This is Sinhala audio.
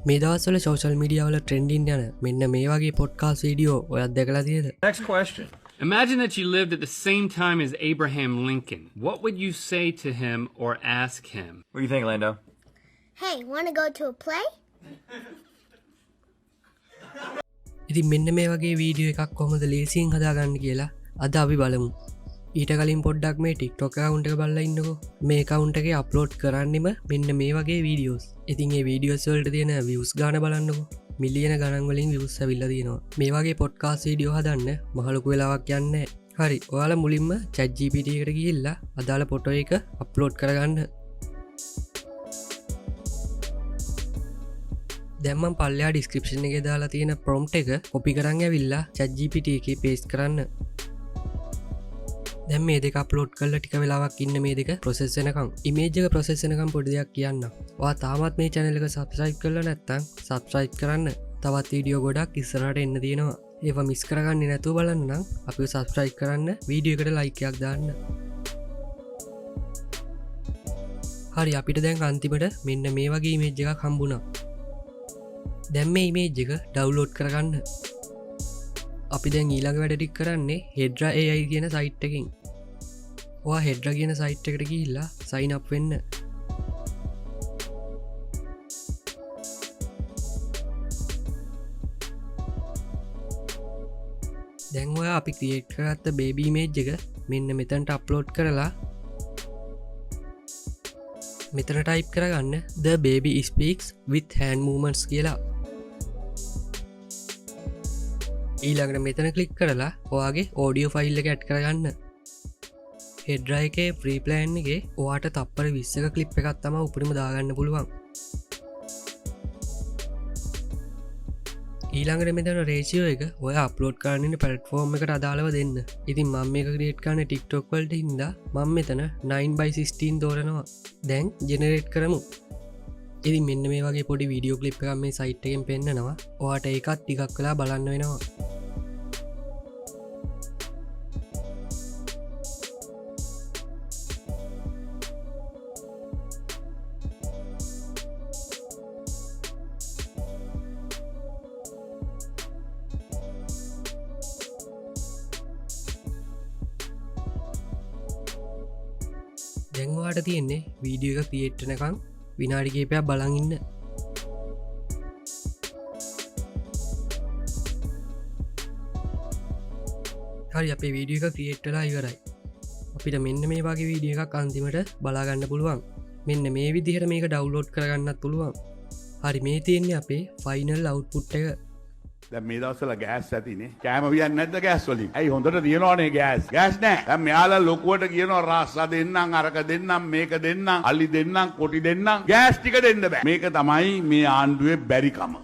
මේ දවස්වල සෝෂල් මීඩියා වල ට්‍රෙන්ඩින් යන මෙන්න මේ වගේ පොඩ්කාස්ට් වීඩියෝ ඔයත් දැකලා තියෙද? Next question. Imagine that you lived at the same time as Abraham Lincoln. What would you say to him or ask him? What do you think, Lando? Hey, want to go to a play? ඉතින් මෙන්න මේ වගේ වීඩියෝ එකක් කොහොමද ලේසියෙන් හදාගන්න කියලා අද අපි බලමු. ඊට කලින් පොඩ්ඩක් මේ TikTok account එක බලලා ඉන්නකෝ. මේ account එකේ අප්ලෝඩ් කරන්නෙම මෙන්න මේ වගේ වීඩියෝස්. ඉතින් මේ වීඩියෝස් වලට තියෙන views ගාන බලන්නකෝ. මිලියන ගණන් වලින් views ඇවිල්ලා තියෙනවා. මේ වගේ පොඩ්කාස්ට් වීඩියෝ හදන්න මහ ලොකු වෙලාවක් යන්නේ නැහැ. හරි, ඔයාලා මුලින්ම ChatGPT එකට ගිහිල්ලා අදාළ ෆොටෝ එක අප්ලෝඩ් කරගන්න. දැන් මං පල්ලෙහා ඩිස්ක්‍රිප්ෂන් එකේ දාලා තියෙන ප්‍රොම්ප්ට් එක කොපි කරන් ඇවිල්ලා ChatGPT එකේ පේස්ට් කරන්න. දැන් මේ දෙක අප්ලෝඩ් කරලා ටික වෙලාවක් ඉන්න මේ දෙක ප්‍රොසෙස් වෙනකන්. ඉමේජ් එක ප්‍රොසෙස් වෙනකන් පොඩි දෙයක් කියන්න. ඔයා තාමත් මේ චැනල් එක සබ්ස්ක්‍රයිබ් කරලා නැත්නම් සබ්ස්ක්‍රයිබ් කරන්න. තවත් වීඩියෝ ගොඩක් ඉස්සරහට එන්න තියෙනවා. ඒවා මිස් කරගන්නේ නැතුව බලන්න නම් අපිව සබ්ස්ක්‍රයිබ් කරන්න, වීඩියෝ එකට ලයික් එකක් දාන්න. හරි, අපිට දැන් අන්තිමට මෙන්න මේ වගේ ඉමේජ් එකක් හම්බුණා. දැන් මේ ඉමේජ් එක ඩවුන්ලෝඩ් කරගන්න. අපි දැන් ඊළඟ වැඩ ටික කරන්නේ Hedra AI කියන සයිට් එකෙන්. ඔයා Hedra කියන සයිට් එකට ගිහිල්ලා සයින් අප් වෙන්න. දැන් ඔයා අපි ක්‍රියේට් කරගත්ත බේබි ඉමේජ් එක මෙන්න මෙතනට අප්ලෝඩ් කරලා මෙතන ටයිප් කරගන්න The baby speaks with hand movements කියලා. ඊළඟට මෙතන ක්ලික් කරලා ඔයාගේ ඔඩියෝ ෆයිල් එක ඇඩ් කරගන්න. Hedra එකේ ෆ්‍රී ප්ලෑන් එකේ ඔයාට තප්පර 20ක ක්ලිප් එකක් තමයි උපරිම දාගන්න පුළුවන්. ඊළඟට මෙතන රේෂියෝ එක ඔයා අප්ලෝඩ් කරන්න ඉන්න ප්ලැට්ෆෝම් එකට අදාළව දෙන්න. ඉතින් මම මේක ක්‍රියේට් කරන්නේ TikTok වලට හින්දා මම මෙතන 9:16 තෝරනවා. දැන් ජෙනරේට් කරමු. ඉතින් මෙන්න මේ වගේ පොඩි වීඩියෝ ක්ලිප් එකක් මේ සයිට් එකෙන් පෙන්නනවා. ඔයාට ඒකත් ටිකක් වෙලා බලන්න වෙනවා. දැන් ඔයාට තියෙන්නේ වීඩියෝ එක ක්‍රියේට් වෙනකන් විනාඩි කිහිපයක් බලන් ඉන්න. හරි, අපේ වීඩියෝ එක ක්‍රියේට් වෙලා ඉවරයි. අපිට මෙන්න මේ වගේ වීඩියෝ එකක් අන්තිමට බලා ගන්න පුළුවන්. මෙන්න මේ විදිහට මේක ඩවුන්ලෝඩ් කරගන්නත් පුළුවන්. හරි, මේ තියෙන්නේ අපේ ෆයිනල් අවුට්පුට් එක. දැන් මේ දවස්වල ගෑස් ඇතිනේ. කෑම වියන්නේ නැද්ද ගෑස් වලින්? ඇයි හොඳට තියෙනවනේ ගෑස්. ගෑස් නෑ. දැන් මෙයාලා ලොකුවට කියනවා රාස්සා දෙන්නම්, අරක දෙන්නම්, මේක දෙන්නම්, අලි දෙන්නම්, කොටි දෙන්නම්. ගෑස් ටික දෙන්න බෑ. මේක තමයි මේ ආණ්ඩුවේ බැරිකම.